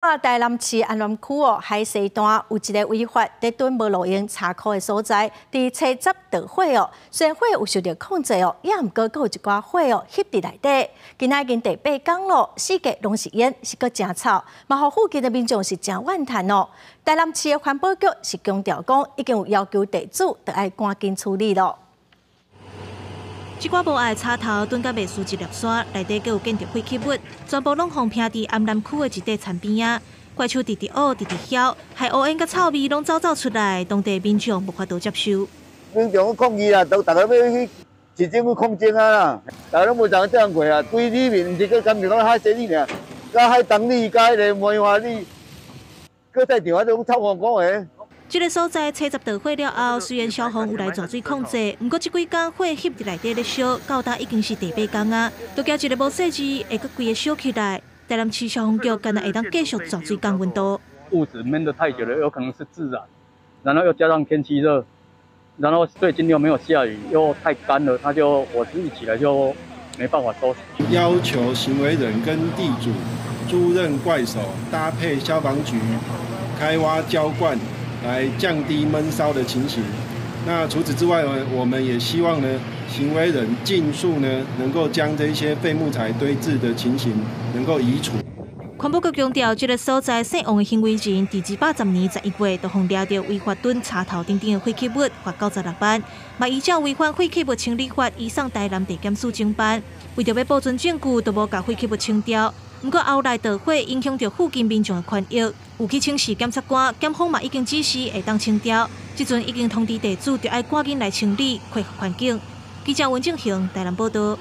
啊，台南市安南區哦，海西段有一个違法佇囤無路用車庫的所在，佇初十著火哦。雖然火有受著控制哦，也毋過閣有一寡火哦，翕佇內底。今仔已經第八工咯，四界攏是煙，是閣誠臭，嘛予附近的民眾是誠怨嘆哦。台南市的環保局是強調講，已經有要求地主著愛趕緊處理咯。這寡無愛插頭囤甲袂輸一粒沙，內底閣有建築廢棄物，全部攏予拋佇安南區的一塊田邊仔。怪手直直烏，直直囂，害烏煙佮臭味攏走走出來，當地民眾無法度接受。民眾抗議啦，都逐家欲去市政府抗爭啊啦，逐家攏無曾這樣過啊，規裡面毋是閣敢是講海西里爾，佮海東里佮彼个梅花里，閣在場啊，攏臭糊糊的。這个所在初十著火了後，雖然消防有來蛇水控制，毋過這幾工火翕佇內底咧燒，到今已經是第八工啊，都驚一个無細緻會閣規个燒起來。台南市消防局敢若會當繼續蛇水降溫度。物質悶得太久了，有可能是自燃，然後又加上天氣熱，然後最近又沒有下雨，又太乾了，它就火勢一起來就沒辦法收拾。要求行為人跟地主租賃怪手搭配消防局開挖澆灌，來降低悶燒的情形。那除此之外呢，我們也希望呢，行為人盡速呢，能夠將這些廢木材堆置的情形能夠移除。環保局強調，這个所在姓王的行為人，佇110年11月就予掠著違法囤柴頭等等的廢棄物，罰96萬。嘛依照違反廢棄物清理法，移送台南地檢署偵辦。為著欲保存證據，都無共廢棄物清掉。毋過後來著火影響著附近民眾的權益，有去請示檢察官，檢方嘛已經指示會當清掉。這陣已經通知地主，著愛趕緊來清理，恢復環境。記者溫正雄台南報導。